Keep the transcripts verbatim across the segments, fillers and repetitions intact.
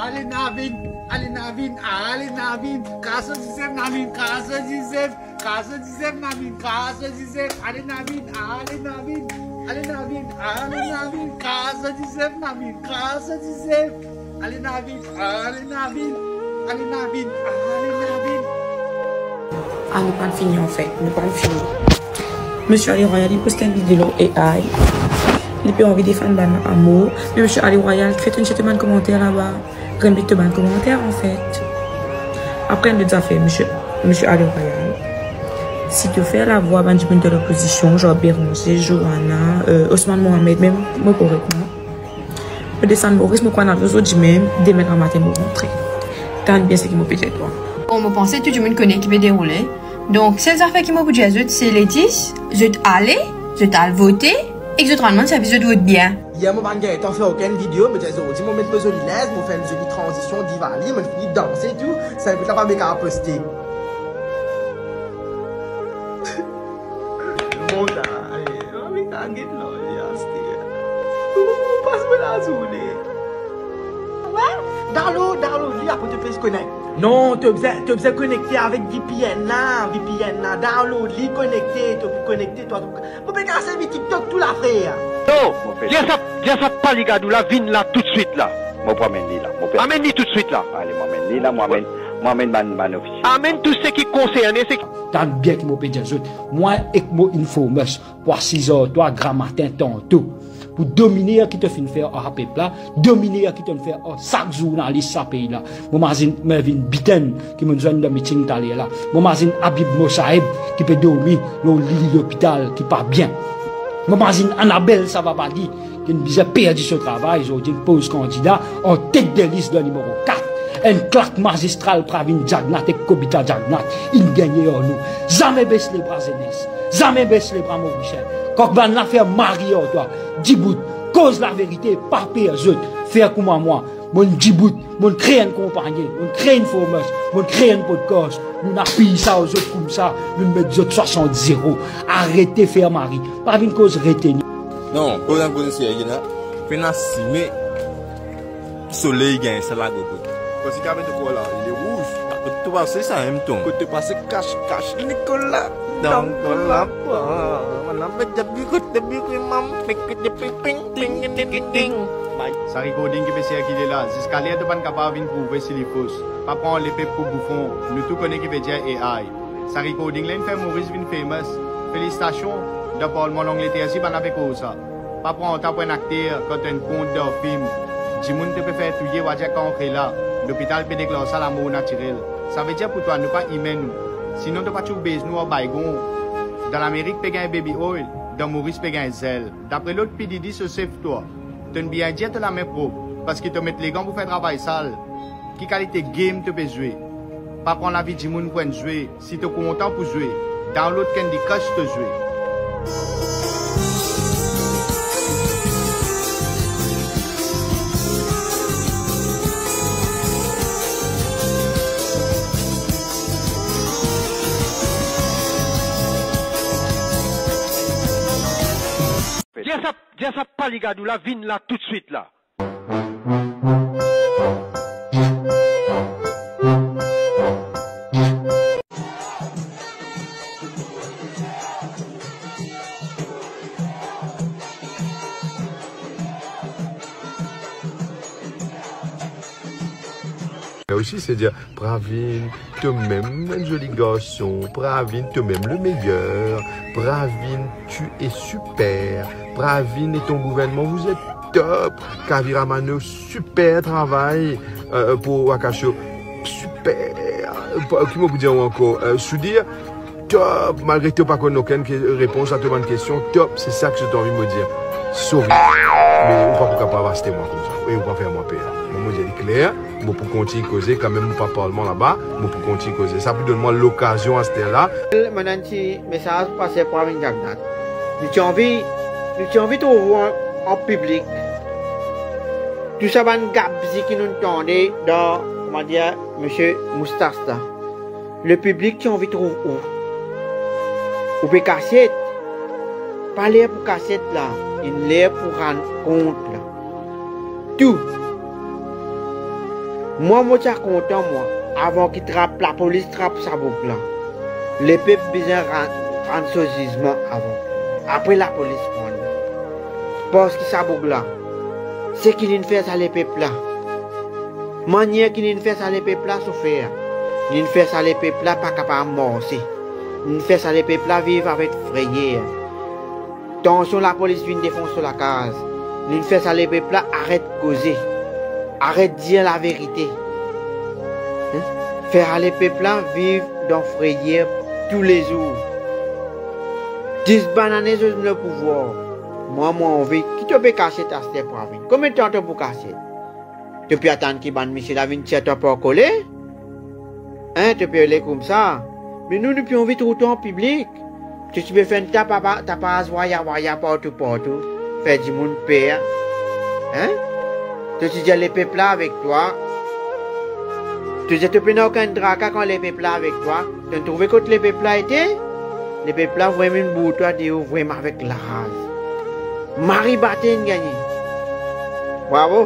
Ale Navin, ale Navin, ale Navin, kas Zizef Navin, kas Zizef, kas Zizef Navin, kas Zizef, ale Navin, ale Navin, ale Navin, ale Navin, kas Zizef Navin, kas Zizef, ale Navin, ale Navin, ale Navin, ale Navin. Ah, nou pa'nn fini, anfet, nou pa'nn fini. Misie Ali Royal, li post enn video lor A I. Li pe anvi defann bann amour. Me Misie Ali Royal, kre enn sete bann komanter laba. Remet to bann komanter, anfet. Apre, enn lot zafer, Misie, Misie Ali Royal. Si to fer lavwa bann dimoun de lopozision, zan Béranger, Johanna, euh, Osman Mohamed, mem, mo korek, non? Mo desann Moris, mo krwar ena zordi mem, demin gramatin mo rantre. Tann bien seki mo pe dir twa. Bon, mo panse tou dimoun kone ki pe deroule. Donk, sel zafer ki mo pou dir zot, se letis, zot ale, zot al vote, ek zot rann mwa servis zot vot bien. Yer mo pa'nn gagn tan fer okenn video, me zordi mo met mo zoli linz, mo fer enn zoli tranzision, Divali, mo fini danse tou, sa ekout la pa be kapav poste. Bon, la, ale, ale, ale, get la, ale, aster. Ou, ou pas mo lazourne. Wi, download, download li, apre to pe konek. Non, to bizin, to bizin konekte avek V P N la, V P N la, download li, konekte, to pou konekte, twa, to pou, mo pe kapav servi TikTok tou la, frer. Non, dir sa, dir sa paligadou la, vinn la toutswit la. Mo pou amenn li la, mo pe amenn li toutswit la. Ale, mo amenn li la, mo amenn, mo amenn bann, bann ofisiel. Amenn tou seki konserne, seki Tann bien ki mo pe dir zot. Mwa ek mo Informus, pou asiz ar twa gramatin tanto, pou dominer ki to finn fer ar sa pep la, dominer ki to finn fer ar sak zournalis sa pei la. Mo mazinn Mervyn Biten ki mo'nn zwenn dan miting taler la. Mo mazinn Habib Mosaeb ki pe dormi lor lili lopital ki pa bien. Mo mazinn Annabelle Savabadi ki inn bizin perdi so travay, zordi inn poz kandida an tet de lis dan nimero kat. Enn klak mazistral Pravin Jagannath ek Kobita Jagannath inn gagne ar nou. Zame bes lebra zenes, zame bes lebra Morisien. Kan bann la fer mari ar twa, dibout, koz laverite, pa per zot, fer kouma mwa. Mo'nn dibout, mo'nn kre enn konpagni, mo'nn kre Informus, mo'nn kre enn podcast. Nou'nn apiy sa ar zot koumsa, nou'nn met zot swasant zero. Arete fer mari, pa vinn koz reteni. Non, koz enn koze serye la. Pena sime. Soley gagn sa lagogout. Kot si kafe to kor la, li rouz. Kot to pase sa, em ton. Kot to pase, kas, kas, Nicolas. Dan, dan, dan, lapin. Mama, met depi kot, depi kot, mam, pik, depi ping, ping, ding, ding, ding, ding. Sa recording ki pe sirkile la, ziska ler to pa'nn kapav vinn prouve si li fos. Pa pran lepep pou boufon, nou tou kone ki vedir A I. Sa recording la inn fer Moris vinn famous. Felisitasion, dan parlman Langleter si bann la pe koz sa. Pa pran twa pou enn akter, kan to enn kont dan fim, dimoun to pe fer touye, wa dir kan ankre la, lopital pe deklar sa lamor natirel. Savedir pou twa nou pa imin nou. Sinon to pa ti pou bez nou ar baygon. Dan Lamerik pe gagn baby oil, dan Moris pe gagn zel. Dapre lot, P Diddy so sef twa. To'nn bien dir to lame prop, parski to met legan pou fer travay sal. Ki kalite game to pe zwe? Pa pran lavi dimoun pou enn zwe. Si to kontan pou zwe, download Candy Crush to zwe. Dir sa, dir sa paligadou la, vinn la toutswit la. Osi, se dir, Pravin, to mem enn zoli garson. Pravin, to mem le meyer. Pravin, tu es super. Pravin et ton gouvernement, vous êtes top. Kaviramano, super travay, euh, pou Wakasio. Super. Euh, ki mo pou dir ankor? Euh, Soudir, top. Malgre to pa konn okenn ke-, repons a to bann kestion, top. Se sa ki zot anvi mo dir. Sorry. Me ou pa pou kapav aste mwa koumsa. E ou pa fer mwa per. Mwa, mo dir li kler. Mo pou kontign koze, kanmem mo pa parlman laba, mo pou kontign koze. Sa pou donn mwa lokazion aster la. Mo ena enn ti mesaz pou pase Pravin Jagannath. Nou ti anvi, nou ti anvi trouv ou an, an piblik. Tou sa bann gabzi ki nou tande dan, koumadir, misie Moustas la. Lepiblik ti anvi trouv ou. Ou pe kasiet. Pa ler pou kasiet la, inn ler pou rann kont la. Tou. Mwa, mo ti a kontan, mwa, avan ki trap, lapolis trap sa boug la. Lepep bizin ra-, rann so zizman avan. Apre lapolis pran li. Parski sa boug la, seki li'nn fer sa lepep la, manier ki li'nn fer sa lepep la soufer, li'nn fer sa lepep la pa kapav marse, li'nn fer sa lepep la viv avek freyer. Tansion lapolis vinn defans so lakaz. Li'nn fer sa lepep la aret koze, aret dir laverite. Hein? Fer sa lepep la viv dan freyer toulezour. Dis bann ane zot ena pouvwar. Mwa, mo anvi, ki to pe kasiet aster pou vinn? Konbien tan to pou kasiet? To pe atann ki bann misie la vinn tir twa par kole? Hein, to pe ale koumsa? Me nou, nou pe anvi trouv twa an piblik. To ti pe fer enn tapa-, tapaz waya-waya partou-partou, fer dimoun per. Hein? To ti dir lepep la avek twa. To dir to pena okenn traka kan lepep la avek twa. To'nn trouve kot lepep la ete? Lepep la vremem bout twa deor vremem avek laraz. Mari Bate inn gagne. Bravo.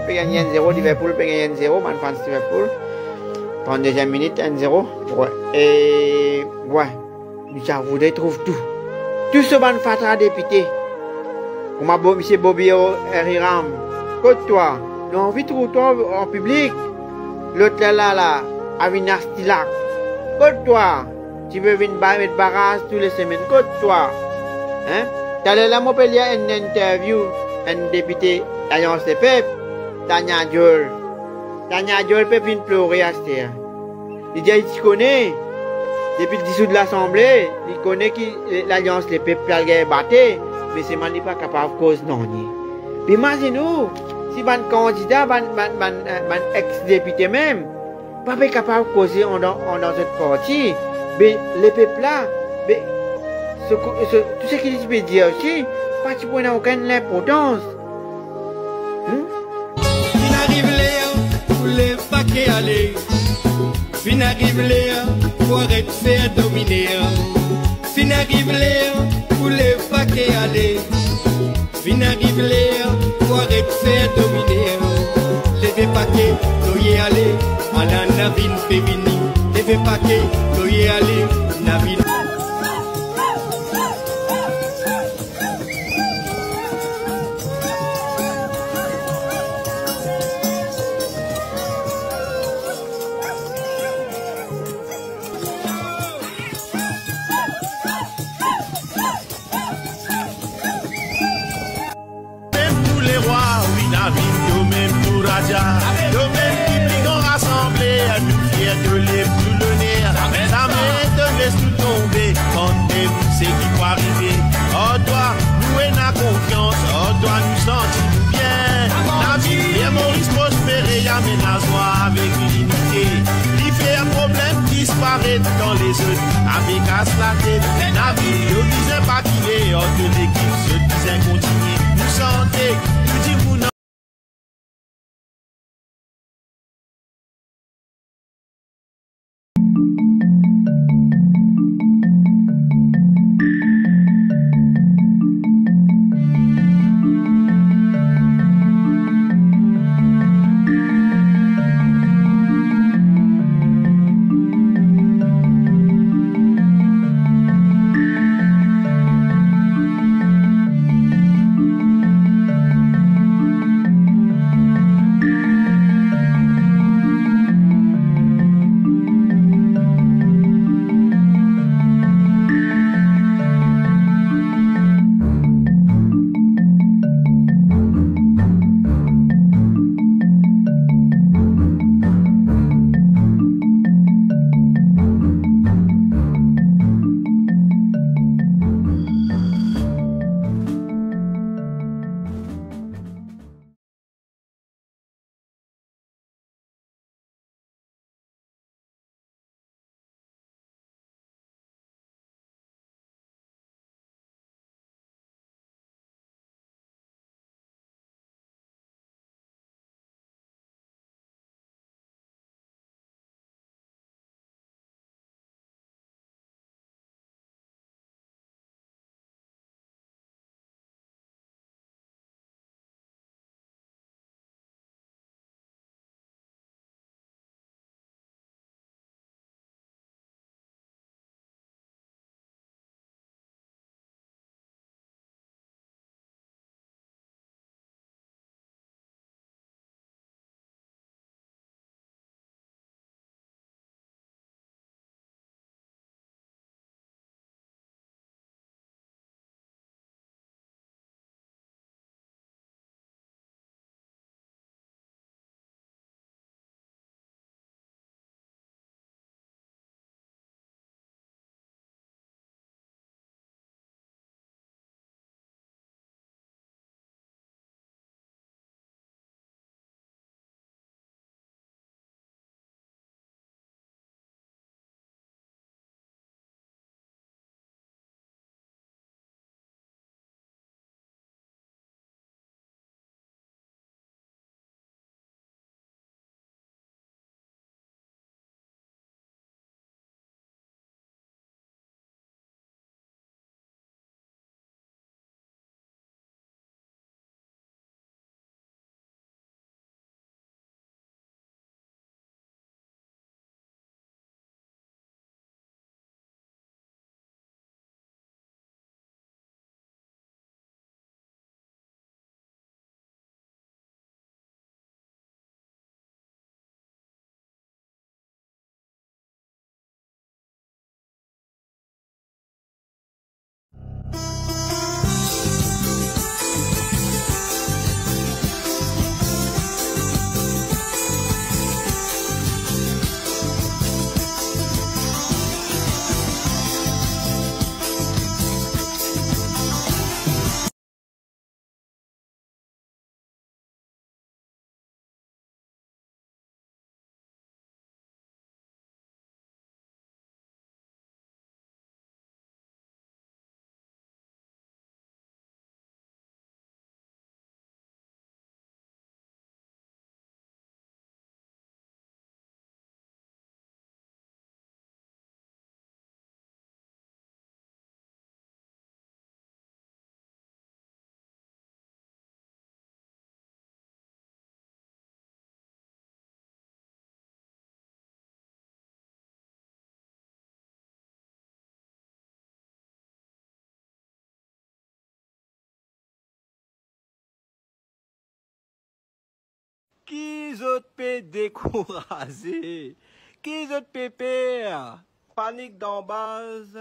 Pe gagne enn zero, Liverpool pe gagne enn zero, bann fans Liverpool. Trant-deziem minit, enn zero. Wi. E, wi. Nou ti a voudre trouv tou. Tou so bann fatra depite. Kouma Bo-, misie Bobby O-, Hiram. Kot twa? Nou anvi trouv twa an piblik. Lot la, la, la, Avinas Tilak. Kot twa? Ti pe vinn ba-, met baraz tou le semenn. Kot twa? Hein? Taler la, mo pe lir enn interview enn depite Lalians Lepep, Tania Diol. Tania Diol pe vinn plore aster. Li dir li ti kone, depi li dizoud Lasanble, li kone ki, eh, Lalians Lepep pe al gagn Bate, me selman li pa kapav koz nanye. Me imazinn ou, si bann kandida, bann, bann, bann, eh, bann ex-depite mem, pa pe kapav koze andan, andan zot parti, be lepep la, be so ko-, so, tou seki li ti pe dir osi, pa ti pou ena okenn linportans. Hmm? Finn ariv ler pou lev pake ale. Finn ariv ler pou aret fer dominer. Finn ariv ler pou lev pake ale. Finn ariv ler pou aret fer dominer. Leve pake, toye ale, ala Navin pe vini. Leve pake, toye ale, Navin. Mem tou lerwa, wi, Navin, to mem tou Raja, to mem ki pli gran rasanbler, nou fier to lev nou loner. Zame to les nou tonbe, kan mem seki pou arive. Ar twa, nou ena konfians, ar twa, nou santi nou bien. Navin fer Moris prospere, amenn lazwa avek linite. Li fer problem disparet kan lezot ave kas latet. Navin, to bizin pa kite, ar to lekip, zot bizin kontinie. Nou sante, nou dimoun Zot pe dekouraze. Ki zot pe per? Panik dan baz.